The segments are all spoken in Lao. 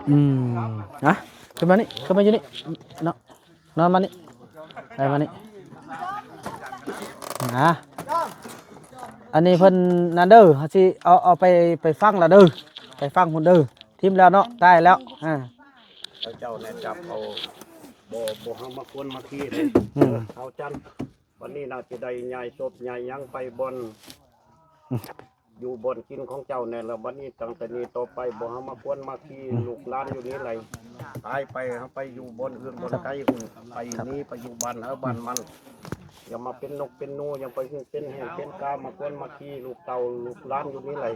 ອືມ ນະ ຂຶ້ນມານີ້ ຂຶ້ນມາຢູ່ນີ້ເນາະ ນອນມານີ້ ໄປມານີ້ ນະ ອັນນີ້ເພິ່ນນັ້ນເດີ ເຮົາຊິເອົາ ເອົາໄປ ໄປຝັງລະເດີ ໄປຝັງພຸ້ນເດີ ຖິ້ມແລ້ວເນາະ ຕາຍແລ້ວ ອ່າ ເຂົາເຈົ້າແນະຈັບເອົາ ບໍ່ ບໍ່ເອົາມາຄວນມາຄີເດ້ ອືມ ເອົາຈັນ ບັດນີ້ນະ ຊິໄດ້ຍ້າຍສົບຍ້າຍຫຍັງໄປບ່ອນ ຢູ່ບ່ອນກິນຂອງເຈົ້າແນ່ລະ ບັດນີ້ຕັ້ງແຕ່ນີ້ຕໍ່ໄປບໍ່ເອົາມາຄວນມາຄີ ອືມ ລູກຫຼານຢູ່ນີ້ໄຫຼ ຕາຍໄປເຮົາໄປຢູ່ບ່ອນອື່ນບ່ອນໄກພຸ້ນ ໄປໜີໄປຢູ່ບ້ານເຮົາບ້ານມັນ ຢ່າມາເປັນນົກເປັນໜູ ຢ່າໄປເປັນແຫ້ງເປັນກາ ມາຄວນມາຄີລູກເຕົ້າລູກຫຼານຢູ່ນີ້ໄຫຼ.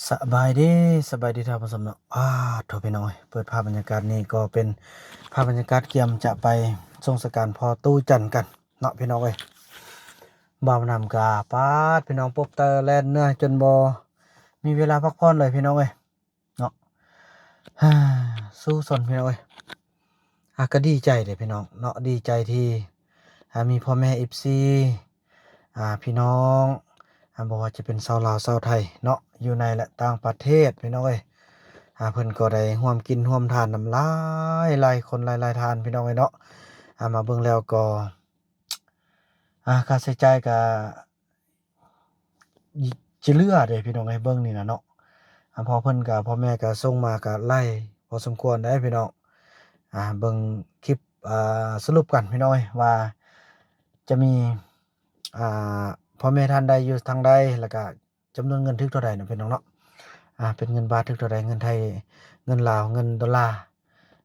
ສະບາຍດີ ສະບາຍດີທ່ານຜູ້ຊົມເນາະ ອາ ໂທ້ ພີ່ນ້ອງເອີຍ ເປີດພາບບັນຍາກາດນີ້ກໍເປັນພາບບັນຍາກາດກຽມຈະໄປສົ່ງສະການພໍ່ຕູ້ຈັນກັນເນາະ ພີ່ນ້ອງເອີຍ ບ່າວນຳກະປາດ ພີ່ນ້ອງ ປົບແຕ່ແລ່ນເໜືອຈົນບໍ່ມີເວລາພັກຜ່ອນເລີຍ ພີ່ນ້ອງເອີຍ. ເນາະ ສູ້ຊົນພີ່ນ້ອງເອີຍ ອາ ກໍດີໃຈເດ້ພີ່ນ້ອງເນາະ ດີໃຈທີ່ ອາ ມີພໍ່ແມ່ເອັຟຊີ ອາ ພີ່ນ້ອງ ອາ ບໍ່ວ່າຈະເປັນຊາວລາວຊາວໄທເນາະ ຢູ່ໃນ ແລະ ຕ່າງປະເທດ ພີ່ນ້ອງເອີຍ ອາ ເພິ່ນກໍໄດ້ຮ່ວມກິນຮ່ວມທານນຳຫຼາຍໆຄົນຫຼາຍໆທ່ານ ພີ່ນ້ອງເອີຍເນາະ ອາ ມາເບິ່ງແລ້ວກໍ ອາ ຄ່າໃຊ້ຈ່າຍກໍ ຊິເຫຼືອເດ້ພີ່ນ້ອງເອີຍ ເບິ່ງນີ້ນະເນາະ ອາ ພໍ່ເພິ່ນກະ ພໍ່ແມ່ກະສົ່ງມາກະຫຼາຍພໍສົມຄວນເດ້ພີ່ນ້ອງ ອາ ເບິ່ງຄລິບ ອາ ສະຫຼຸບກັນພີ່ນ້ອງເອີຍ ວ່າຈະມີ ອາ ພໍ່ແມ່ທ່ານໃດຢູ່ທາງໃດ ແລ້ວກະ ຈຳນວນເງິນຖືກເທົ່າໃດເນາະພີ່ນ້ອງເນາະ ອາ ເປັນເງິນບາດຖືກເທົ່າໃດ ເງິນໄທ ເງິນລາວ ເງິນໂດລາ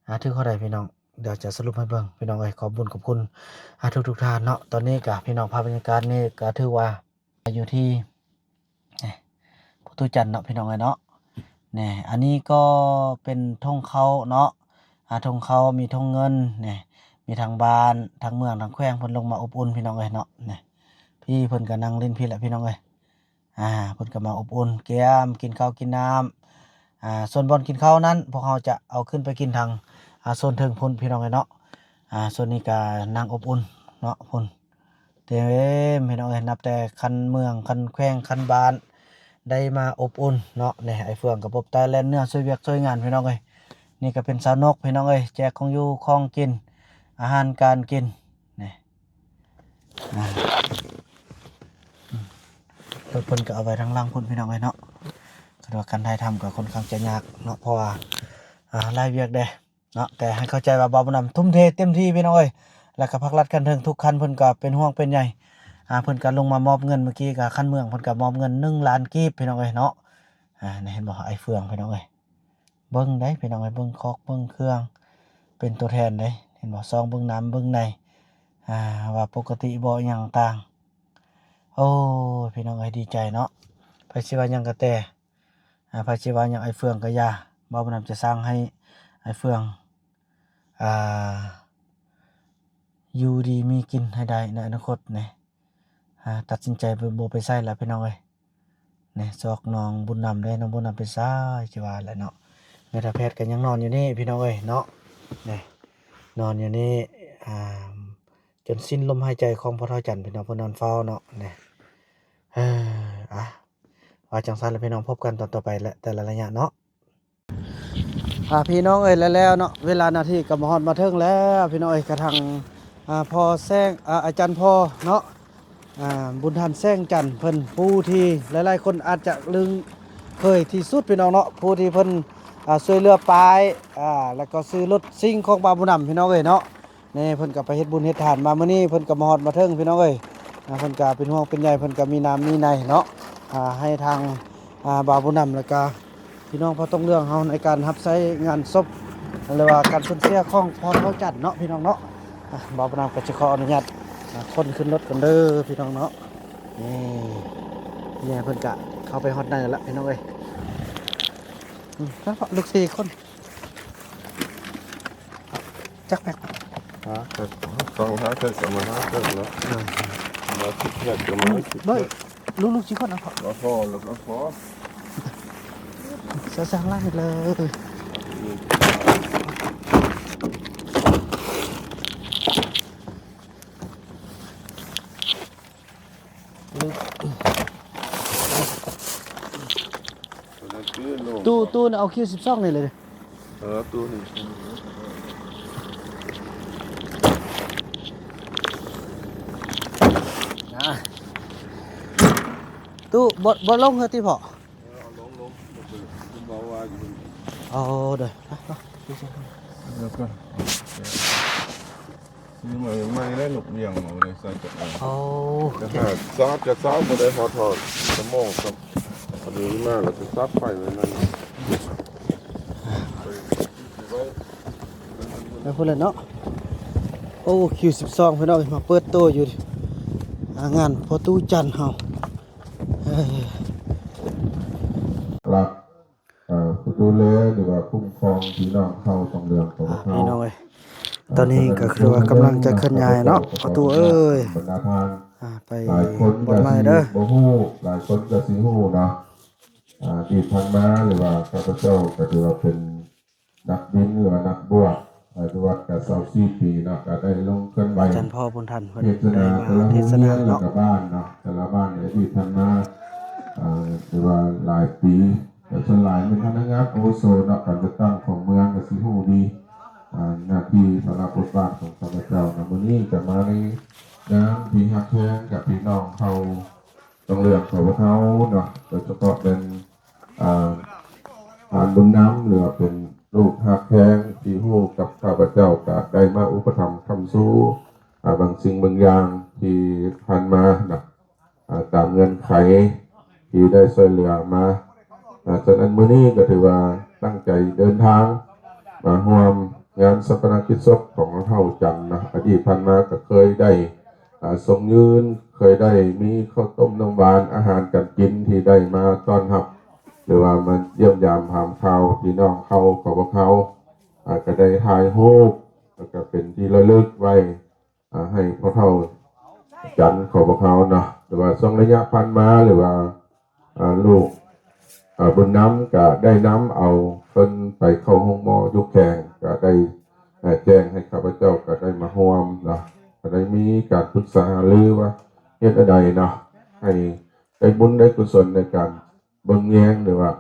ອາ ຖືກເທົ່າໃດພີ່ນ້ອງ ດຽວຈະສະຫຼຸບໃຫ້ເບິ່ງພີ່ນ້ອງເອີຍ ຂອບບຸນຂອບຄຸນ ອາ ທຸກໆທ່ານເນາະ ຕອນນີ້ກະພີ່ນ້ອງ ພາບບັນຍາກາດນີ້ກະຖືວ່າຢູ່ທີ່ ເອີ ປະຕູຈັນເນາະ ພີ່ນ້ອງເອີຍເນາະ ແນ່ ອັນນີ້ກໍເປັນຖົງເຂົ້າເນາະ ອາ ຖົງເຂົ້າ ມີຖົງເງິນ ແນ່ ມີທາງບ້ານ ທາງເມືອງ ທາງແຂວງ ເພິ່ນລົງມາອົບອຸ່ນ ພີ່ນ້ອງເອີຍເນາະ ແນ່ ພີ່ເພິ່ນກໍນັ່ງຫຼິ້ນພີ້ແຫຼະ ພີ່ນ້ອງເອີຍ ອາ ເພິ່ນກໍມາອົບອຸ່ນ ກຽມກິນເຂົ້າກິນນ້ຳ ອາ ສ່ວນບ່ອນກິນເຂົ້ານັ້ນ ພວກເຮົາຈະເອົາຂຶ້ນໄປກິນທາງ ອາ ໂຊນເທິງພຸ້ນ ພີ່ນ້ອງເອີຍເນາະ ອາ ສ່ວນນີ້ກໍນັ່ງອົບອຸ່ນເນາະ ພຸ້ນເຕັມ ພີ່ນ້ອງເອີຍ ນັບແຕ່ຂັ້ນເມືອງ ຂັ້ນແຂວງ ຂັ້ນບ້ານ ໄດ້ມາອົບອຸ່ນເນາະ ແນ່ ອ້າຍເຟືອງກໍປົບແຕ່ແລ່ນເໜືອຊ່ວຍວຽກຊ່ວຍງານ ພີ່ນ້ອງເອີຍ ນີ້ກໍເປັນສາວນົກ ພີ່ນ້ອງເອີຍ ແຈກຂອງຢູ່ຂອງກິນ ອາຫານການກິນ ນີ້ ອາ ອືມ ລົດເພິ່ນກໍເອົາໄວ້ທາງຫຼັງພຸ້ນ ພີ່ນ້ອງເອີຍເນາະ ສະດວກ ການຖ່າຍທຳກໍຄ່ອນຂ້າງຈະຍາກເນາະ ເພາະວ່າ ອາ ຫຼາຍວຽກແດ່ເນາະ ແຕ່ໃຫ້ເຂົ້າໃຈວ່າບ່າວບຸນນຳທຸ່ມເທເຕັມທີ່ ພີ່ນ້ອງເອີຍ ແລ້ວກໍພາກລັດຂັ້ນເທິງທຸກຂັ້ນ ເພິ່ນກໍເປັນຫ່ວງເປັນໃຍ ອາ ເພິ່ນກໍລົງມາມອບເງິນ ມື້ກີ້ກໍຂັ້ນເມືອງ ເພິ່ນກໍມອບເງິນໜຶ່ງລ້ານກີບ ພີ່ນ້ອງເອີຍເນາະ ອາ ນີ້ເຫັນບໍ່ ອ້າຍເຟືອງ ພີ່ນ້ອງເອີຍ ເບິ່ງໄດ໋ພີ່ນ້ອງເອີຍ ເບິ່ງຄອກເບິ່ງເຄື່ອງ ເປັນຕົວແທນເດ້ ເຫັນບໍ່ ສ່ອງເບິ່ງນ້ຳເບິ່ງໃນ ອາ ວ່າປົກກະຕິບໍ່ ອີ່ຫຍັງຕ່າງ ໂອ້ ພີ່ນ້ອງເອີຍ ດີໃຈເນາະ ໃຜຊິວ່າຫຍັງກະແຕ່ ອາ ໃຜຊິວ່າຫຍັງອ້າຍເຟືອງກະຢ່າ ບ່າວບຸນນຳຈະສ້າງໃຫ້ອ້າຍເຟືອງ ອາ ຢູ່ດີມີກິນໃຫ້ໄດ້ໃນອະນາຄົດນີ້ ອາ ຕັດສິນໃຈບໍ່ໄປໃສລະ ພີ່ນ້ອງເອີຍ ນີ້ ຊອກນ້ອງບຸນນຳເດ້ ນ້ອງບຸນນຳເປັນຊາຍ ຊິວ່າແຫຼະເນາະ ແມ່ທາແພດກໍຍັງນອນຢູ່ນີ້ ພີ່ນ້ອງເອີຍເນາະ ນີ້ ນອນຢູ່ນີ້ ອາ ຈົນສິ້ນລົມຫາຍໃຈຂອງພໍ່ເຖົ້າຈັນ ພີ່ນ້ອງ ເພິ່ນນອນເຝົ້າເນາະ ນີ້ ເອີ ອາ ວ່າຈັ່ງຊັ້ນລະ ພີ່ນ້ອງ ພົບກັນຕອນຕໍ່ໄປ ແລະ ແຕ່ລະໄລຍະເນາະ. ອ່າ ພີ່ນ້ອງເອີຍ ແລ້ວໆເນາະ ເວລານາທີກໍມາຮອດມາເຖິງແລ້ວ ພີ່ນ້ອງເອີຍ ກະທັງ ອ່າ ພໍ່ແສງ ອ່າ ອາຈານພໍ່ເນາະ ອ່າ ບຸນທັນ ແສງຈັນ ເພິ່ນ ຜູ້ທີ່ຫຼາຍໆຄົນອາດຈະລຶ້ງເຄີຍທີ່ສຸດ ພີ່ນ້ອງເນາະ ຜູ້ທີ່ເພິ່ນ ອ່າ ຊ່ວຍເຫຼືອປ້າຍ ອ່າ ແລ້ວກໍຊື້ລົດຊິງຂອງບ່າວບຸນນຳ ພີ່ນ້ອງເອີຍເນາະ. ນີ້ເພິ່ນກໍໄປເຮັດບຸນເຮັດທານມາ ມື້ນີ້ເພິ່ນກໍມາຮອດມາເຖິງ ພີ່ນ້ອງເອີຍ ອ່າ ເພິ່ນກໍເປັນຫ່ວງເປັນໃຍ ເພິ່ນກໍມີນ້ຳມີໃນເນາະ ອ່າ ໃຫ້ທາງ ອ່າ ບ່າວບຸນນຳ ແລ້ວກໍພີ່ນ້ອງພໍ່ຕົງເຫຼືອງເຮົາ ໃນການຮັບໃຊ້ງານສົບ ຫຼືວ່າການສູນເສຍຂອງພໍ່ເຖົ້າຈັນເນາະ ພີ່ນ້ອງເນາະ ອ່າ ບ່າວບຸນນຳກໍຊິຂໍອະນຸຍາດ ອ່າ ຂົນຂຶ້ນລົດກ່ອນເດີ ພີ່ນ້ອງເນາະ ນີ້ ແມ່ເພິ່ນກໍເຂົ້າໄປຮອດໃນແລ້ວ ພີ່ນ້ອງເອີຍ ອືມ ລູກສີ່ຄົນ. ຈັກແພັກ ຫາແພັກ ສອງຫາແພັກກໍມາຫາແພັກເນາະ ມາສິບແພັກກໍມາສິບແພັກ ລູກໆ ຊິຄົນນະພໍ່ ບໍ່ພໍ ລູກບໍ່ພໍ ເສຍສັງລາຍເລີຍ ອືມ. ຕູ້ ຕູ້ນະ ເອົາຄິວສິບສອງນີ້ເລີຍ. ເອີ ຕູ້ນີ້ ນະ ຕູ້ ບໍ່ ບໍ່ລົງເທື່ອຕິພໍ່? ເອີ ເອົາລົງ ລົງ ເອົາ ໂດຍ ໄປ ໄປ ຊື້ໃໝ່ ໃໝ່ແລ້ວ ລູກລ້ຽງເອົາໄດ້ໃສ່ຈັກອັນ. ໂອ້ ຈະຫາຊາດ ຈະຊາດບໍ່ໄດ້ຮອດ ຮອດຊົ່ວໂມງຊ້ຳ. ພໍດີມາແລ້ວຊິຕັດໄຟໄວ້ນັ້ນ ໄປພຸ້ນແຫຼະເນາະ. ໂອ້ ຄິວສິບສອງ ພີ່ນ້ອງ ມາເປີດໂຕຢູ່ ອາ ງານພໍ່ຕູ້ຈັນເຮົາ. ເອີ ຫຼັກ ເອີ ຜູ້ດູແລ ຫຼືວ່າຄຸ້ມຄອງພີ່ນ້ອງເຮົາ ຕ້ອງເລື່ອງຂອງເຮົາ ພີ່ນ້ອງເອີຍ. ຕອນນີ້ກໍຄືວ່າກຳລັງຈະເຄື່ອນຍ້າຍເນາະ ພໍ່ຕູ້ເອີຍ. ບັນດາທ່ານ ອາ ໄປບ່ອນໃໝ່ເດີ. ຫຼາຍຄົນກໍຊິບໍ່ຮູ້ ຫຼາຍຄົນກໍຊິຮູ້ເນາະ. ອາ ທີ່ຜ່ານມາ ຫຼືວ່າຂ້າພະເຈົ້າກໍຖືວ່າເປັນ ນັກບິນ ຫຼືວ່ານັກບວດ ອາ ຢູ່ວັດກະຊາວສີ່ປີເນາະ ກະໄດ້ລົງເຄື່ອນໄຫວ ຈັນພໍ່ບຸນທັນ ເພິ່ນໄດ້ມາເທດສະໜາເນາະ ແລ້ວກະບ້ານເນາະ ແຕ່ລະບ້ານໃນອະດີດຜ່ານມາ ອາ ຫຼືວ່າຫຼາຍປີ ແຕ່ສ່ວນຫຼາຍແມ່ນພະນັກງານອາວຸໂສເນາະ ການຈັດຕັ້ງຂອງເມືອງກະຊິຮູ້ດີ ອາ ໜ້າທີ່ ພາລະບົດບາດຂອງຂ້າພະເຈົ້ານະ. ມື້ນີ້ກະມາໃນນາມທີ່ຮັກແພງກັບພີ່ນ້ອງເຜົ່າ ຕ້ອງເລື່ອງຂອງພວກເຮົາເນາະ ໂດຍສະເພາະແມ່ນ ອາ ທ່ານບຸນນຳ ຫຼືວ່າເປັນລູກຮັກແພງທີ່ຮູ້ກັບຂ້າພະເຈົ້າ ກະໄດ້ມາອຸປະຖຳຄ້ຳຊູ ອາ ບາງສິ່ງບາງຢ່າງທີ່ຜ່ານມານະ ອາ ຕາມເງື່ອນໄຂທີ່ໄດ້ຊ່ວຍເຫຼືອມາ. ອາ ສະນັ້ນມື້ນີ້ກໍຖືວ່າຕັ້ງໃຈເດີນທາງມາຮ່ວມງານຊາປະນະກິດສົບຂອງເຖົ້າຈັນນະ. ອະດີດຜ່ານມາກໍເຄີຍໄດ້ ອາ ສົ່ງຢືນ ເຄີຍໄດ້ມີເຂົ້າຕົ້ມນ້ຳຫວານ ອາຫານການກິນທີ່ໄດ້ມາຕ້ອນຮັບ ຫຼືວ່າມາຢ້ຽມຢາມຖາມຂ່າວພີ່ນ້ອງເຮົາ ຂອງພວກເຮົາ ອາ ກໍໄດ້ຖ່າຍຮູບ ແລ້ວກໍເປັນທີ່ລະລຶກໄວ້ ອາ ໃຫ້ພໍ່ເຖົ້າຈັນຂອງພວກເຮົາເນາະ. ຫຼືວ່າຊ່ວງໄລຍະຜ່ານມາ ຫຼືວ່າ ອາ ລູກ ອາ ບຸນນຳກະໄດ້ນຳເອົາເພິ່ນໄປເຂົ້າໂຮງໝໍຢູ່ແຂວງ ກະໄດ້ ອາ ແຈ້ງໃຫ້ຂ້າພະເຈົ້າກະໄດ້ມາຮ່ວມເນາະ ກະໄດ້ມີການປຶກສາຫາລືວ່າເຮັດແນວໃດເນາະ ໃຫ້ໄດ້ບຸນໄດ້ກຸສົນໃນການເບິ່ງແຍງ ຫຼືວ່າ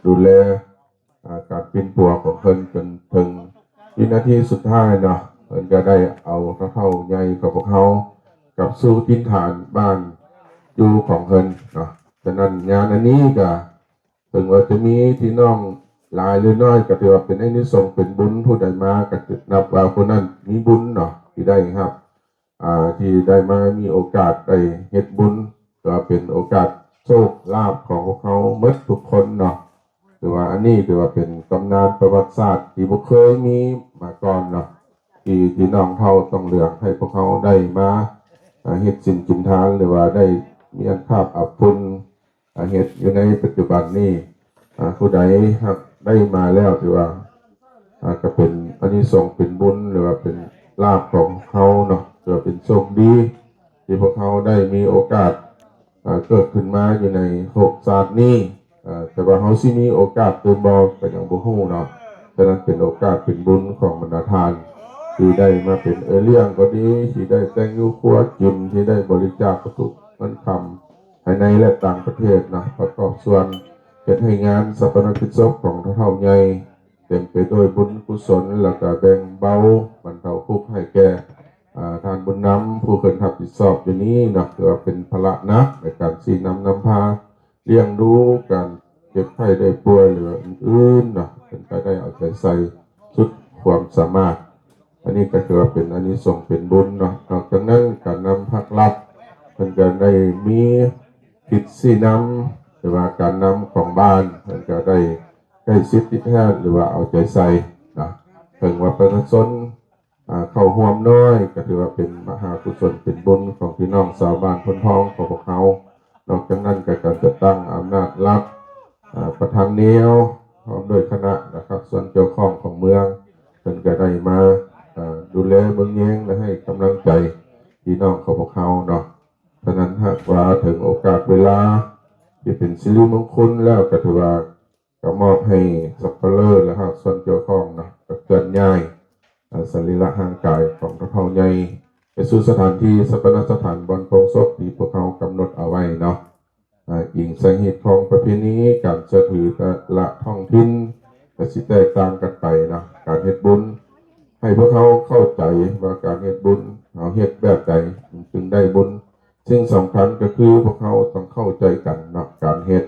ດູແລ ອາ ການປິ່ນປົວຂອງເພິ່ນຈົນເຖິງວິນາທີສຸດທ້າຍເນາະ. ເພິ່ນກະໄດ້ເອົາເຖົ້າໃຫຍ່ຂອງພວກເຮົາກັບສູ່ຖິ່ນຖານບ້ານຢູ່ຂອງເພິ່ນເນາະ. ສະນັ້ນງານອັນນີ້ກະ ເຖິງວ່າຈະມີພີ່ນ້ອງຫຼາຍຫຼືນ້ອຍ ກໍຖືວ່າເປັນອານິສົງເປັນບຸນ ຜູ້ໃດມາກໍນັບວ່າຜູ້ນັ້ນມີບຸນເນາະ ທີ່ໄດ້ຮັບ ອາ ທີ່ໄດ້ມາມີໂອກາດໄດ້ເຮັດບຸນ ກໍເປັນໂອກາດໂຊກລາບຂອງພວກເຮົາໝົດທຸກຄົນເນາະ. ຖືວ່າອັນນີ້ຖືວ່າເປັນຕຳນານປະຫວັດສາດທີ່ບໍ່ເຄີຍມີມາກ່ອນເນາະ ທີ່ພີ່ນ້ອງເຜົ່າຕ້ອງເຫຼືອງໃຫ້ພວກເຮົາໄດ້ມາ ອາ ເຮັດສິນກິນທານ ຫຼືວ່າໄດ້ມີອັນຄາບອາບຄຸນ ອາ ເຮັດຢູ່ໃນປັດຈຸບັນນີ້ ອາ ຜູ້ໃດຫາກໄດ້ມາແລ້ວ ຖືວ່າ ອາ ກະເປັນອານິສົງເປັນບຸນ ຫຼືວ່າເປັນລາບຂອງເຮົາເນາະ ຖືວ່າເປັນໂຊກດີທີ່ພວກເຮົາໄດ້ມີໂອກາດ ອາ ເກີດຂຶ້ນມາຢູ່ໃນໂລກຊາດນີ້. ອາ ແຕ່ວ່າເຮົາຊິມີໂອກາດຕື່ມບໍ່ ກໍຍັງບໍ່ຮູ້ເນາະ. ສະນັ້ນເປັນໂອກາດເປັນບຸນຂອງບັນດາທ່ານ ທີ່ໄດ້ມາເປັນເອື້ອຍລ້ຽງກໍດີ ທີ່ໄດ້ແຕ່ງຢູ່ຄົວກິນ ທີ່ໄດ້ບໍລິຈາກວັດຖຸເງິນຄຳ ພາຍໃນ ແລະ ຕ່າງປະເທດເນາະ ປະກອບສ່ວນເຮັດໃຫ້ງານຊາປະນະກິດສົບຂອງເຖົ້າໃຫຍ່ເຕັມໄປດ້ວຍບຸນກຸສົນ ແລ້ວກະແບ່ງເບົາບັນເທົາທຸກໃຫ້ແກ່ ອາ ທ່ານບຸນນຳ ຜູ້ເພິ່ນຮັບຜິດຊອບຢູ່ນີ້ເນາະ ຖືວ່າເປັນພາລະໜັກໃນການຊີ້ນຳນຳພາ ລ້ຽງດູ ການເຈັບໄຂ້ໄດ້ປ່ວຍ ຫຼືວ່າອື່ນໆເນາະ ເພິ່ນກະໄດ້ເອົາໃຈໃສ່ສຸດຄວາມສາມາດ. ອັນນີ້ກໍຖືວ່າເປັນອານິສົງເປັນບຸນເນາະ. ນອກຈາກນັ້ນ ການນຳພາກລັດ ເພິ່ນກໍໄດ້ມີທິດຊີ້ນຳ ຫຼືວ່າການນຳຂອງບ້ານ ເພິ່ນກໍໄດ້ໃກ້ຊິດຕິດແທດ ຫຼືວ່າເອົາໃຈໃສ່ເນາະ. ເຖິງວ່າປະຊາຊົນ ອາ ເຂົ້າຮ່ວມນ້ອຍ ກໍຖືວ່າເປັນມະຫາກຸສົນເປັນບຸນຂອງພີ່ນ້ອງຊາວບ້ານໂພນທອງຂອງພວກເຮົາ. ນອກຈາກນັ້ນກໍການຈັດຕັ້ງອຳນາດລັດ ອາ ປະທານແນວ ພ້ອມດ້ວຍຄະນະ ແລະ ພາກສ່ວນກ່ຽວຂ້ອງຂອງເມືອງ ເພິ່ນກໍໄດ້ມາ ອາ ດູແລເບິ່ງແຍງ ແລະ ໃຫ້ກຳລັງໃຈພີ່ນ້ອງຂອງພວກເຮົາເນາະ. ສະນັ້ນຫາກວ່າເຖິງໂອກາດເວລາທີ່ເປັນສິລິມົງຄຸນແລ້ວ ກໍຖືວ່າ ກໍມອບໃຫ້ສັບປະເລີ ແລະ ພາກສ່ວນກ່ຽວຂ້ອງເນາະ ກໍເຄື່ອນຍ້າຍ ອ່າ ສະລີລະຮ່າງກາຍຂອງຜູ້ເຖົ້າໃຫຍ່ ໄປສູ່ສະຖານທີ່ຊາປະນະສະຖານ ບ່ອນໂປ່ງສົບທີ່ພວກເຮົາກຳນົດເອົາໄວ້ເນາະ. ອ່າ ອີງໃສ່ຮີດຄອງປະເພນີ ການເຊື່ອຖືແຕ່ລະທ້ອງຖິ່ນກໍຊິແຕກຕ່າງກັນໄປເນາະ. ການເຮັດບຸນ ໃຫ້ພວກເຮົາເຂົ້າໃຈວ່າການເຮັດບຸນ ເຮົາເຮັດແບບໃດຈຶ່ງໄດ້ບຸນ. ສິ່ງສຳຄັນກໍຄືພວກເຮົາຕ້ອງເຂົ້າໃຈກັນເນາະ ການເຮັດ.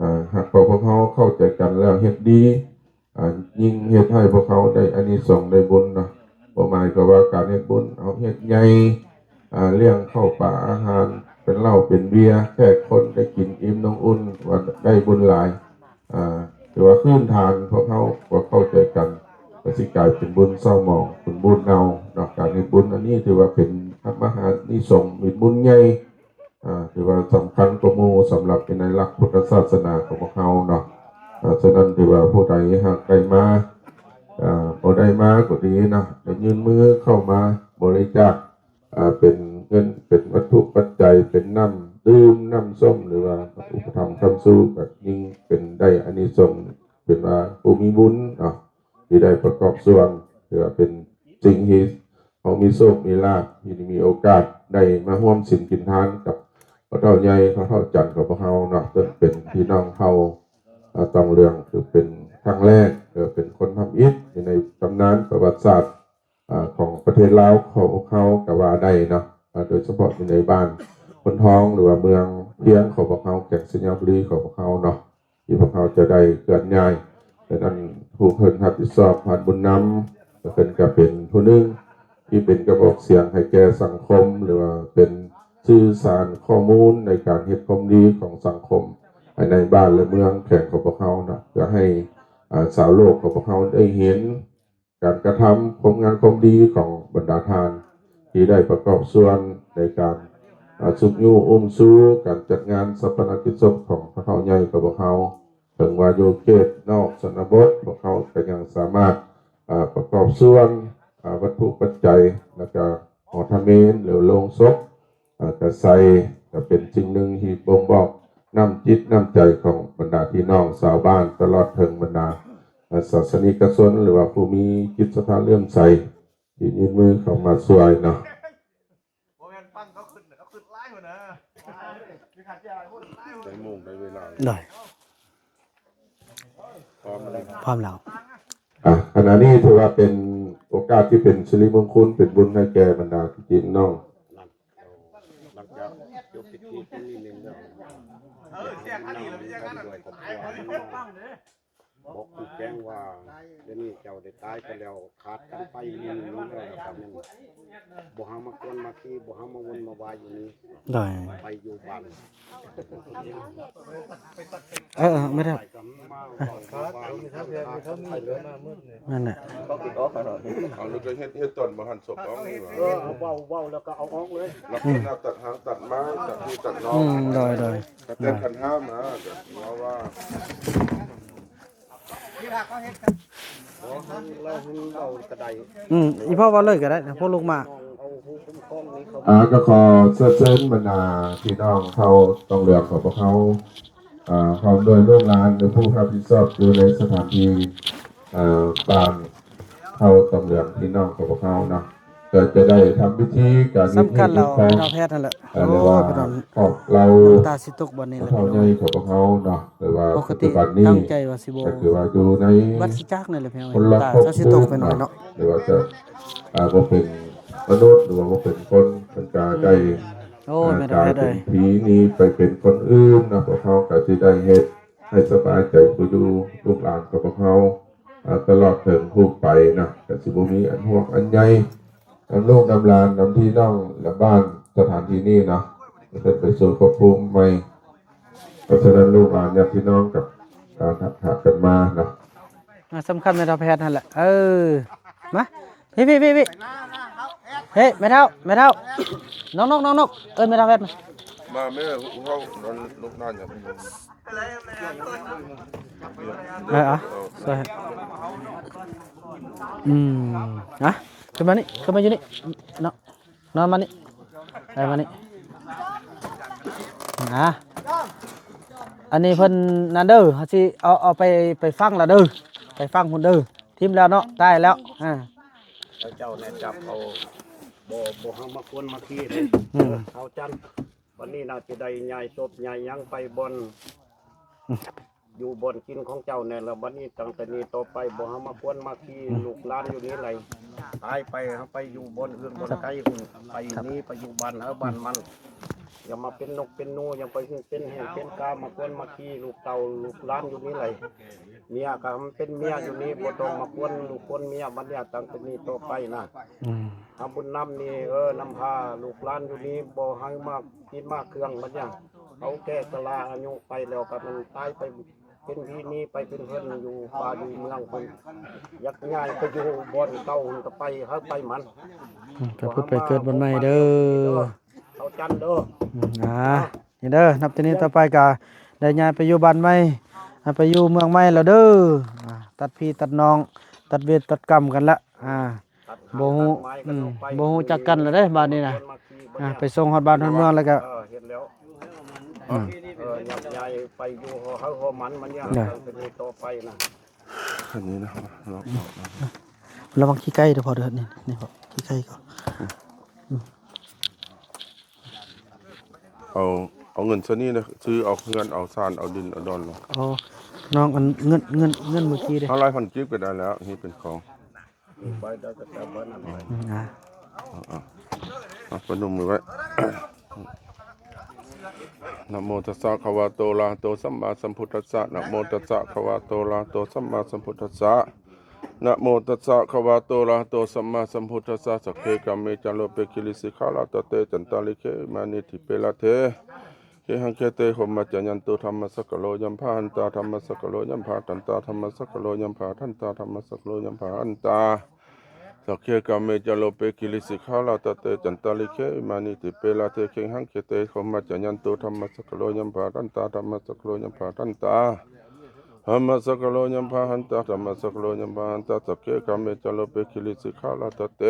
ອ່າ ຫາກວ່າພວກເຮົາເຂົ້າໃຈກັນແລ້ວເຮັດດີ ອ່າ ຍິ່ງເຮັດໃຫ້ພວກເຮົາໄດ້ອານິສົງໄດ້ບຸນເນາະ. ບໍ່ໝາຍຄວາມວ່າການເຮັດບຸນ ເຮົາເຮັດໃຫຍ່ ອ່າ ລ້ຽງເຂົ້າປາອາຫານ ເປັນເຫຼົ້າເປັນເບຍ ແຂກຄົນໄດ້ກິນອີ່ມໜອງອຸ່ນ ວ່າໄດ້ບຸນຫຼາຍ. ອ່າ ຖືວ່າພື້ນຖານພວກເຮົາບໍ່ເຂົ້າໃຈກັນ ກໍຊິກາຍເປັນບຸນເສົ້າໝອງ ເປັນບຸນເນົ່າເນາະ. ການເຮັດບຸນອັນນີ້ຖືວ່າເປັນທຳມະຫານິສົງ ເປັນບຸນໃຫຍ່ ອ່າ ຖືວ່າສຳຄັນກວ່າໝູ່ສຳລັບໃນຫຼັກພຸດທະສາສະໜາຂອງພວກເຮົາເນາະ. ອ່າ ສະນັ້ນຖືວ່າຜູ້ໃດຫາກໄດ້ມາ ອ່າ ບໍ່ໄດ້ມາກໍດີເນາະ ໄດ້ຍື່ນມືເຂົ້າມາບໍລິຈາກ ອ່າ ເປັນເງິນ ເປັນວັດຖຸປັດໄຈ ເປັນນ້ຳດື່ມ ນ້ຳສົ້ມ ຫຼືວ່າອຸປະຖຳຄ້ຳຊູ ກໍຍິ່ງເປັນໄດ້ອານິສົງ ເປັນວ່າຜູ້ມີບຸນເນາະ ທີ່ໄດ້ປະກອບສ່ວນ ຖືວ່າເປັນສິ່ງທີ່ເຮົາມີໂຊກມີລາບ ທີ່ໄດ້ມີໂອກາດໄດ້ມາຮ່ວມສິນກິນທານກັບພໍ່ເຖົ້າໃຫຍ່ ພໍ່ເຖົ້າຈັນຂອງພວກເຮົາເນາະ ເຊິ່ງເປັນພີ່ນ້ອງເຜົ່າ ອ່າ ຕອງເຫຼືອງ ຄືເປັນຄັ້ງແລກ ເອີ ເປັນຄົນທຳອິດຢູ່ໃນຕຳນານປະຫວັດສາດ ອ່າ ຂອງປະເທດລາວຂອງພວກເຮົາກໍວ່າໄດ້ເນາະ. ອ່າ ໂດຍສະເພາະຢູ່ໃນບ້ານໂພນທອງ ຫຼືວ່າເມືອງພຽງຂອງພວກເຮົາ ແຂວງໄຊຍະບູລີຂອງພວກເຮົາເນາະ ທີ່ພວກເຮົາຈະໄດ້ເຄື່ອນຍ້າຍ. ດັ່ງນັ້ນ ຜູ້ເພິ່ນຮັບຜິດຊອບ ທ່ານບຸນນຳ ເພິ່ນກໍເປັນຜູ້ໜຶ່ງທີ່ເປັນກະບອກສຽງໃຫ້ແກ່ສັງຄົມ ຫຼືວ່າເປັນສື່ສານຂໍ້ມູນໃນການເຮັດຄວາມດີຂອງສັງຄົມ ໃນບ້ານ ແລະ ເມືອງແຂວງຂອງພວກເຮົາເນາະ ເພື່ອໃຫ້ ອ່າ ຊາວໂລກຂອງພວກເຮົາໄດ້ເຫັນ ການກະທຳຄວາມງາມຄວາມດີຂອງບັນດາທ່ານ ທີ່ໄດ້ປະກອບສ່ວນໃນການ ອ່າ ຊຸກຍູ້ອຸ້ມຊູການຈັດງານຊາປະນະກິດສົບຂອງພໍ່ເຖົ້າໃຫຍ່ຂອງພວກເຮົາ. ເຖິງວ່າຢູ່ເຂດນອກຊົນນະບົດ ພວກເຮົາກໍຍັງສາມາດ ອ່າ ປະກອບສ່ວນ ອ່າ ວັດຖຸປັດໄຈ ແລ້ວກໍຫໍທຳເມນ ຫຼືໂລງສົບ ອ່າ ກະໃສ່ ກະເປັນສິ່ງໜຶ່ງທີ່ບົ່ງບອກນ້ຳຈິດນ້ຳໃຈຂອງບັນດາພີ່ນ້ອງຊາວບ້ານ ຕະຫຼອດເຖິງບັນດາ ອ່າ ສາສະນິກະຊົນ ຫຼືວ່າຜູ້ມີຈິດສັດທາເຫຼື້ອມໃສ ທີ່ຍື່ນມືເຂົ້າມາຊ່ວຍເນາະ. ບໍ່ແມ່ນຟັງເຂົາຂຶ້ນ ເຂົາຂຶ້ນຫຼາຍພຸ້ນນະ ໄດ້ໂມງໄດ້ເວລາ ໄດ້ ພ້ອມແລ້ວ ພ້ອມແລ້ວ. ອ່ະ ຂະນະນີ້ຖືວ່າເປັນໂອກາດທີ່ເປັນສິລິມົງຄຸນ ເປັນບຸນໃຫ້ແກ່ບັນດາພີ່ນ້ອງ ຫຼັງຈາກຈົບພິທີຕົງນີ້ແລ້ວ ເອີ ແຈ້ງອັນນີ້ລະ ແຈ້ງອັນນັ້ນ ບອກຄືແຈ້ງວ່າ ດຽວນີ້ເຈົ້າໄດ້ຕາຍໄປແລ້ວ ຂາດກັນໄປ ມີໜຶ່ງແລ້ວ ແລ້ວກໍແມ່ນ ບໍ່ຫາມາກວນມາຄີ ບໍ່ຫາມາວົນມາວາຍຢູ່ນີ້ ໄດ້ ໄປຢູ່ບ້ານ ເອີ ເອີ ແມ່ນແລ້ວ ນັ້ນແຫຼະ ເອົາ ແລ້ວກໍເຮັດ ເຮັດຕອນບໍ່ຫັນສົບອອກນີ້ຫວາ ເອີ ເວົ້າ ເວົ້າແລ້ວກໍເອົາອອກເລີຍ ລັກສະນະຕັດຫາງຕັດມາ ຕັດພີ່ຕັດນ້ອງ ອືມ ໂດຍ ໂດຍ ກໍແຕ່ງຂັນຫ້າມາ ກໍວ່າ ວ່າ ອືມ ອີພໍ່ເວົ້າເລີຍກໍໄດ້ ພວກລູກມາ ອ່າ ກໍຂໍເຊີນເຊີນບັນດາພີ່ນ້ອງເຜົ່າຕອງເຫຼືອງຂອງພວກເຮົາ ອ່າ ພ້ອມດ້ວຍລູກຫຼານ ຫຼືຜູ້ຮັບຜິດຊອບຢູ່ໃນສະຖານທີ່ ເອີ ບ້ານເຜົ່າຕອງເຫຼືອງ ພີ່ນ້ອງຂອງພວກເຮົາເນາະ ກໍຈະໄດ້ທຳພິທີການ ສຳຄັນແລ້ວ ແມ່ນເຖົ້າແພດຫັ້ນແຫຼະ ເອີ ໂອ້ຍ ເວົ້າ ນ້ຳຕາຊິຕົກບັດນີ້ແຫຼະ ເຖົ້າໃຫຍ່ຂອງພວກເຮົາເນາະ ຫຼືວ່າປັກກະຕິຕັ້ງໃຈວ່າຊິບໍ່ ກໍຄືວ່າຢູ່ໃນ ບັດຊິຈາກນີ້ແຫຼະພີ່ນ້ອງ ນ້ຳຕາຊິຕົກໄປໜ້ອຍເນາະ ຫຼືວ່າຈະ ອ່າ ບໍ່ເປັນມະນຸດ ຫຼືວ່າບໍ່ເປັນຄົນ ເພິ່ນກໍໄດ້ ໂອ້ຍ ອ່າ ແມ່ນແທ້ ກາຍເປັນຜີໜີໄປເປັນຄົນອື່ນເນາະ ພວກເຮົາກໍຊິໄດ້ເຮັດໃຫ້ສະບາຍໃຈຜູ້ຢູ່ ລູກຫຼານຂອງພວກເຮົາ ອ່າ ຕະຫຼອດເຖິງຜູ້ໄປເນາະ ກໍຊິບໍ່ມີອັນຫ່ວງອັນໃຍ ນຳລູກນຳຫຼານ ນຳພີ່ນ້ອງ ນຳບ້ານ ສະຖານທີ່ນີ້ເນາະ ເພິ່ນໄປສູ່ພົບພູມໃໝ່. ເພາະສະນັ້ນ ລູກຫຼານຍາດພີ່ນ້ອງກັບ ອ່າ ຫາກັນມາເນາະ ອ່າ ສຳຄັນແມ່ນເຖົ້າແພດຫັ້ນແຫຼະ ເອີ ມາ ພີ່ ພີ່ ພີ່ ພີ່ ເອີ ແມ່ເຖົ້າ ແມ່ເຖົ້າ ນ້ອງນົກ ນ້ອງນົກ ເອີ້ນແມ່ເຖົ້າແພດມາ ມາແມ່ ເຮົາ ເຮົາ ລູກຫຼານ ເອີ ເອົາ ຊ່ວຍ ອືມ ອ່ະ ຂຶ້ນມານີ້ ຂຶ້ນມາຢູ່ນີ້ເນາະ ນອນມານີ້ ໄປມານີ້ ອ່າ ອັນນີ້ເພິ່ນນັ້ນເດີ ເຮົາຊິເອົາ ເອົາໄປ ໄປຝັງລະເດີ ໄປຝັງພຸ້ນເດີ ຖິ້ມແລ້ວເນາະ ຕາຍແລ້ວ ອ່າ ເຈົ້າແນ່ຈັບເອົາ ບໍ່ ບໍ່ໃຫ້ມາຄວນມາຄີເດ້ ອືມ ເອົາຈັນ ບັດນີ້ນະ ຈະໄດ້ຍ້າຍສົບຍ້າຍຫຍັງໄປບ່ອນ ອືມ ຢູ່ບ່ອນກິນຂອງເຈົ້າແນ່ລະ ບັດນີ້ຕັ້ງແຕ່ນີ້ຕໍ່ໄປ ບໍ່ໃຫ້ມາຄວນມາຄີ ອືມ ລູກຫຼານຢູ່ນີ້ໄຫຼ ຕາຍໄປ ເຮົາໄປຢູ່ບ່ອນອື່ນບ່ອນໄກພຸ້ນ ໄປນີ້ ໄປຢູ່ບ້ານເຮົາບ້ານມັນ ຢ່າມາເປັນນົກເປັນໜູ ຢ່າໄປເປັນແຫ້ງເປັນກາ ມາຄວນມາຄີລູກເຕົ້າລູກຫຼານຢູ່ນີ້ໄຫຼ ເມຍກໍໃຫ້ເປັນເມຍຢູ່ນີ້ ບໍ່ຕ້ອງມາຄວນລູກຄວນເມຍ ບັດນີ້ຕັ້ງແຕ່ນີ້ຕໍ່ໄປນະ ອືມ ເອົາບຸນນຳນີ້ ເອີ ນຳພາລູກຫຼານຢູ່ນີ້ ບໍ່ໃຫ້ມາກິນມາເຄື່ອງ ບັດນີ້ເຮົາແກ່ຊະລາອາຍຸໄປແລ້ວ ກໍມັນຕາຍໄປ ເປັນຜີໜີໄປເປັນເພິ່ນຢູ່ປ່າຢູ່ເມືອງພຸ້ນ ຢາກຍ້າຍໄປຢູ່ບ່ອນເກົ່າຫັ້ນກໍໄປ ໃຫ້ໄປມັນ ອືມ ໄປຜຸດໄປເກີດບ່ອນໃໝ່ເດີ ເອົາຈັນເດີ ອືມ ອ່າ ນີ້ເດີ ນັບແຕ່ນີ້ຕໍ່ໄປກໍໄດ້ຍ້າຍໄປຢູ່ບ້ານໃໝ່ ໄປຢູ່ເມືອງໃໝ່ແລ້ວເດີ ອ່າ ຕັດພີ່ຕັດນ້ອງ ຕັດເວນຕັດກຳກັນລະ ອ່າ ບໍ່ຮູ້ ອືມ ບໍ່ຮູ້ຈັກກັນແລ້ວເດ້ບາດນີ້ນະ ອ່າ ໄປສົ່ງຮອດບ້ານຮອດເມືອງແລ້ວກໍ ເອີ ເຮັດແລ້ວ ອືມ ເອີ ຫຍັບໃຫຍ່ໄປຢູ່ຫໍໃຜຫໍມັນ ມັນຍັງ ເອີ ເປັນຕໍ່ໄປນະ ອັນນີ້ນະ ລະວັງຂີ້ໄກ່ເດີພໍ່ເດີ ນີ້ ນີ້ພໍ່ ຂີ້ໄກ່ກໍ ອືມ ເອົາ ເອົາເງິນຊະນີ້ນະ ຊື້ເອົາເຮືອນ ເອົາຊານ ເອົາດິນ ເອົາດອນລະ ອໍ ນ້ອງ ອັນເງິນ ເງິນ ເງິນມື້ກີ້ເດ້ ຫ້າຮ້ອຍພັນກີບກໍໄດ້ແລ້ວ ນີ້ເປັນຂອງ ອືມ ອ່າ ເອົາ ເອົາ ເອົາ ປະນົມມືໄວ້ ນະໂມຕັດສະ ພະຄະວະໂຕ ອະລະຫະໂຕ ສຳມາສຳພຸດທັດສະ ນະໂມຕັດສະ ພະຄະວະໂຕ ອະລະຫະໂຕ ສຳມາສຳພຸດທັດສະ ນະໂມຕັດສະ ພະຄະວະໂຕ ອະລະຫະໂຕ ສຳມາສຳພຸດທັດສະ ສັກເຂ ກາເມ ຈະໂລ ເປ ກິລິ ສິກຂາ ລາ ຕະເຕ ຈັນຕາລິ ເຂ ວິມານີ ທິເປ ລະເທ ເຄຫັງ ເຂເຕ ໂຄມະ ຈະຍັນຕຸ ທຳມະສະກະໂລ ຍັມພາ ຫັນຕາ ທຳມະສະກະໂລ ຍັມພາ ທັນຕາ ທຳມະສະກະໂລ ຍັມພາ ທັນຕາ ທຳມະສະກະໂລ ຍັມພາ ທັນຕາ ສັກເຂ ກາເມ ຈະໂລ ເປ ກິລິ ສິກຂາ ລາ ຕະເຕ ຈັນຕາລິ ເຂ ວິມານີ ທິເປ ລະເທ ເຄຫັງ ເຂເຕ ໂຄມະ ຈະຍັນຕຸ ທຳມະສະກະໂລ ຍັມພາ ທັນຕາ ທຳມະສະກະໂລ ຍັມພາ ທັນຕາ ທຳມະສະກະໂລ ຍັມພາ ຫັນຕາ ທຳມະສະກະໂລ ຍັມພາ ຫັນຕາ ສັກເຂ ກາເມ ຈະໂລ ເປ ກິລິ ສິກຂາ ລາ ຕະເຕ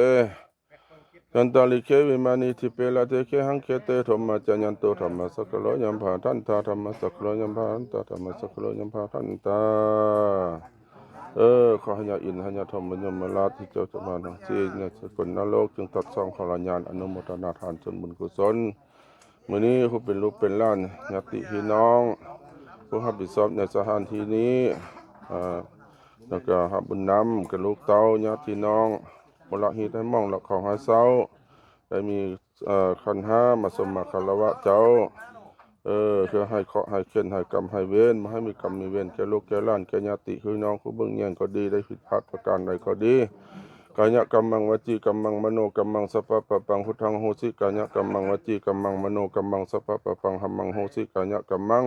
ຈັນຕາລິ ເຂ ວິມານີ ທິເປ ລະເທ ເຄຫັງ ເຂເຕ ໂຄມະ ຈະຍັນຕຸ ທຳມະສະກະໂລ ຍັມພາ ທັນຕາ ທຳມະສະກະໂລ ຍັມພາ ທັນຕາ ທຳມະສະກະໂລ ຍັມພາ ທັນຕາ ເອີ ຂໍໃຫ້ຍາອິນ ໃຫ້ຍາທອມ ຍະມະລາດ ທີ່ເຈົ້າຈະມາທັງສີ່ ໃນສະກົນນະໂລກ ຈຶ່ງຕັດສອງຂອງລະຍານ ອະນຸໂມທະນາທານສ່ວນບຸນກຸສົນ ມື້ນີ້ຜູ້ເປັນລູກເປັນຫຼານ ຍາດຕິພີ່ນ້ອງ ຜູ້ຮັບຜິດຊອບໃນສະຖານທີ່ນີ້ ເອີ ແລ້ວກໍຮັບບຸນນຳກັບລູກເຕົ້າ ຍາດພີ່ນ້ອງ ບໍ່ລະຮີດໃຫ້ໝອງ ລະເຂົ້າໃຫ້ເຊົາ ໄດ້ມີ ເອີ ຂັນຫ້າມາຊົມມາຄາລະວະເຈົ້າ ເອີ ເພື່ອໃຫ້ເຄາະໃຫ້ເຂັນໃຫ້ກຳໃຫ້ເວນ ບໍ່ໃຫ້ມີກຳມີເວນແກ່ລູກແກ່ຫຼານ ແກ່ຍາດຕິພີ່ນ້ອງ ຜູ້ເບິ່ງແຍງກໍດີ ໄດ້ຜິດພາດປະການໃດກໍດີ ກາຍະກຳມັງ ວະຈີກຳມັງ ມະໂນກຳມັງ ສັບພະປະປັງ ພຸດທັງໂຫສິ ກາຍະກຳມັງ ວະຈີກຳມັງ ມະໂນກຳມັງ ສັບພະປະປັງ ທຳມັງໂຫສິ ກາຍະກຳມັງ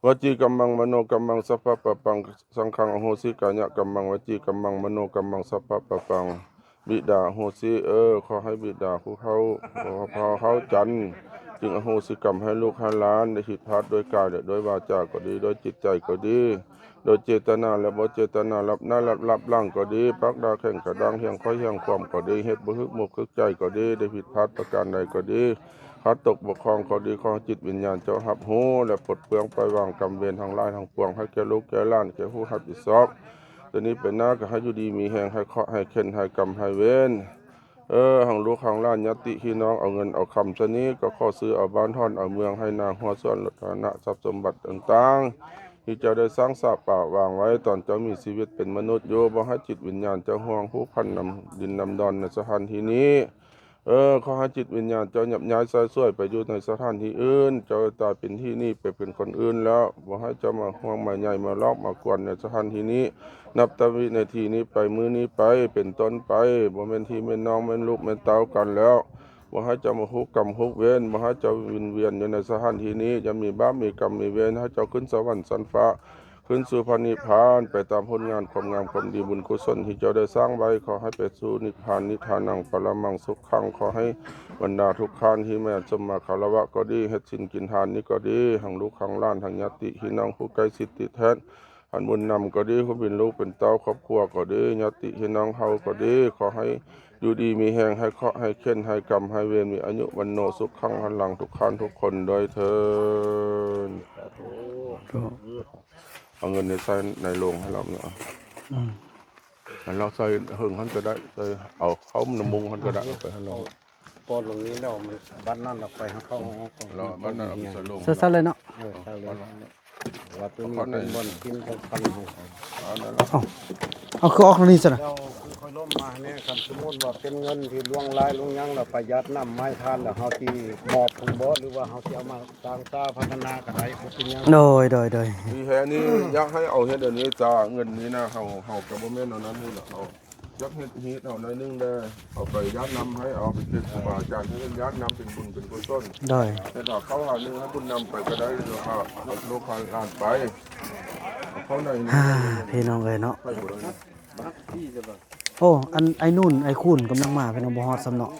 ວະຈີກຳມັງ ມະໂນກຳມັງ ສັບພະປະປັງ ສັງຄັງ ອະໂຫສິ ກາຍະກຳມັງ ວະຈີກຳມັງ ມະໂນກຳມັງ ສັບພະປະປັງ ບິດາ ອະໂຫສິ ເອີ ຂໍໃຫ້ບິດາຜູ້ເຖົ້າ ພໍ່ເຖົ້າຈັນ ຈຶ່ງອະໂຫສິກຳໃຫ້ລູກໃຫ້ຫຼານ ໄດ້ຜິດພາດດ້ວຍກາຍ ແລະ ດ້ວຍວາຈາກໍດີ ດ້ວຍຈິດໃຈກໍດີ ໂດຍເຈດຕະນາ ແລະ ບໍ່ເຈດຕະນາ ຫຼັບໜ້າ ແລະ ຫຼັບຫຼັງກໍດີ ປາກດ່າແຂງກະດ້າງ ຮຽງຂ້ອຍຮຽງຄວາມກໍດີ ເຮັດບໍ່ຖືກໝົກຖືກໃຈກໍດີ ໄດ້ຜິດພາດປະການໃດກໍດີ ຂາດຕົກບົກຜ່ອງກໍດີ ຂໍໃຫ້ຈິດວິນຍານເຈົ້າຮັບຮູ້ ແລະ ປົດເປືອງປ່ອຍວາງກຳເວນທັງຫຼາຍທັງປວງ ໃຫ້ແກ່ລູກແກ່ຫຼານ ແກ່ຜູ້ຮັບຜິດຊອບ ແຕ່ນີ້ໄປໜ້າກໍໃຫ້ຢູ່ດີມີແຮງ ໃຫ້ເຄາະໃຫ້ເຂັນ ໃຫ້ກຳໃຫ້ເວນ ເອີ ທັງລູກທັງຫຼານ ຍາດຕິພີ່ນ້ອງ ເອົາເງິນເອົາຄຳຊະນີ້ ກໍຂໍຊື້ເອົາບ້ານ ຖອນເອົາເມືອງ ໄຮ່ນາຮົ້ວສວນ ລົດພາຫະນະ ຊັບສົມບັດຕ່າງໆ ທີ່ເຈົ້າໄດ້ສ້າງສະປະວາງໄວ້ ຕອນເຈົ້າມີຊີວິດເປັນມະນຸດຢູ່ ບໍ່ໃຫ້ຈິດວິນຍານເຈົ້າຫ່ວງຜູກພັນນຳດິນນຳດອນໃນສະຖານທີ່ນີ້ ເອີ ຂໍໃຫ້ຈິດວິນຍານເຈົ້າຍັບຍ້າຍສາຍສວຍໄປຢູ່ໃນສະຖານທີ່ອື່ນ ເຈົ້າຕາຍເປັນທີ່ນີ້ໄປເປັນຄົນອື່ນແລ້ວ ບໍ່ໃຫ້ເຈົ້າມາຫ່ວງມາໃຍ ມາລອບມາກວນໃນສະຖານທີ່ນີ້ ນັບແຕ່ວິນາທີນີ້ໄປ ມື້ນີ້ໄປ ເປັນຕົ້ນໄປ ບໍ່ແມ່ນພີ່ແມ່ນນ້ອງ ແມ່ນລູກແມ່ນເຕົ້າກັນແລ້ວ ບໍ່ໃຫ້ເຈົ້າມາຮູ້ກຳຮູ້ເວນ ບໍ່ໃຫ້ເຈົ້າວິນວຽນຢູ່ໃນສະຖານທີ່ນີ້ ຢ່າມີບາບມີກຳມີເວນ ໃຫ້ເຈົ້າຂຶ້ນສະຫວັນຊັ້ນຟ້າ ຂຶ້ນສູ່ພະນິບພານ ໄປຕາມຜົນງານຄວາມງາມຄວາມດີ ບຸນກຸສົນທີ່ເຈົ້າໄດ້ສ້າງໄວ້ ຂໍໃຫ້ໄປສູ່ນິບພານ ນິທານັງປະລະມັງສຸກຂັງ ຂໍໃຫ້ບັນດາທຸກທ່ານທີ່ມາສົມມາຄາລະວະກໍດີ ເຮັດສິນກິນທານນີ້ກໍດີ ທັງລູກທັງຫຼານ ທັງຍາດຕິພີ່ນ້ອງຜູ້ໃກ້ຊິດຕິດແທດ ອັນບຸນນຳກໍດີ ຜູ້ເປັນລູກເປັນເຕົ້າ ຄອບຄົວກໍດີ ຍາດຕິພີ່ນ້ອງເຮົາກໍດີ ຂໍໃຫ້ຢູ່ດີມີແຮງ ໃຫ້ເຄາະໃຫ້ເຂັນ ໃຫ້ກຳໃຫ້ເວນ ມີອາຍຸວັນໂນສຸຂັງພະລັງ ທຸກທ່ານທຸກຄົນດ້ວຍເທີ້ນ. ເອົາເງິນໃນໃສ່ໃນໂລງໃຫ້ລາວເນາະ. ອືມ. ອັນເນາະ ໃສ່ເຫິງຫັ້ນກໍໄດ້ ໃສ່ເອົາເຂົ້ານ້ຳມຸງຫັ້ນກໍໄດ້ ເອົາໄປຫັ້ນເນາະ. ປອດລົງນີ້ແລ້ວ ມັນບັດນັ້ນລະໄປຫາເຂົາ ແລ້ວບັດນັ້ນເອົາໄປໃສ່ລົງ ໃສ່ ໃສ່ເລີຍເນາະ. ເອີ ໃສ່ເລີຍ ວ່າໂຕນີ້ເປັນບ່ອນກິນຂອງຄັນຂອງເຂົາ. ເອົາ ເອົາ ຄືອອກແນວນີ້ຊັ້ນນະ. ແລ້ວຄືຂ້ອຍລົມມາແນ່ ຄັນສົມມຸດວ່າເປັນເງິນທີ່ຫຼວງຫຼາຍຫຼວງຫຍັງ ແລ້ວປະຢັດນ້ຳໄມ້ທານ ແລ້ວເຮົາຊິມອບພຸ້ນບໍ່ ຫຼືວ່າເຮົາຊິເອົາມາສ້າງສາພັດທະນາກໍໄດ້ ບໍ່ເປັນຫຍັງ. ໂດຍ ໂດຍ ໂດຍ. ທີ່ແທ້ນີ້ຢາກໃຫ້ເອົາເຮັດອັນນີ້ຈ້າ ເງິນນີ້ນະ ເຮົາ ເຮົາກໍບໍ່ແມ່ນເອົານັ້ນນີ້ລະ ເຮົາ ຢາກເຮັດຮີດເອົາໜ້ອຍໜຶ່ງແດ່ ເອົາໄປຢາດນ້ຳໃຫ້ ເອົາໄປເກັບຄູບາອາຈານ ໃຫ້ເພິ່ນຢາດນ້ຳເປັນບຸນເປັນກຸສົນ. ໂດຍ. ເຮັດວ່າເຂົ້າຫາໜຶ່ງໃຫ້ບຸນນຳໄປກໍໄດ້ ຫຼືວ່າລູກພາຫຼານໄປ ເອົາເຂົ້າໃນນີ້. ອ່າ ພີ່ນ້ອງເອີຍເນາະ. ໂອ້ ອັນໄອ້ນູນໄອ້ຄູນກຳລັງມາ ພີ່ນ້ອງ ບໍ່ຮອດຊ້ຳເນາະ.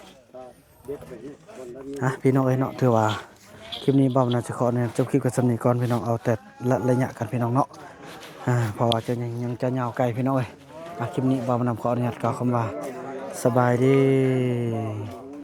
ອ່ະ ພີ່ນ້ອງເອີຍເນາະ ຖືວ່າຄລິບນີ້ບ່າວນາຊິຂໍອະນຸຍາດຈົບຄລິບກັນສ່ຳນີ້ກ່ອນ ພີ່ນ້ອງ ເອົາແຕ່ລະໄລຍະກັນ ພີ່ນ້ອງເນາະ. ອ່າ ເພາະວ່າຈະຍັງ ຍັງຈະຍາວໄກ ພີ່ນ້ອງເອີຍ. ອ່ະ ຄລິບນີ້ບ່າວນຳຂໍອະນຸຍາດກ່າວຄຳວ່າ ສະບາຍດີ.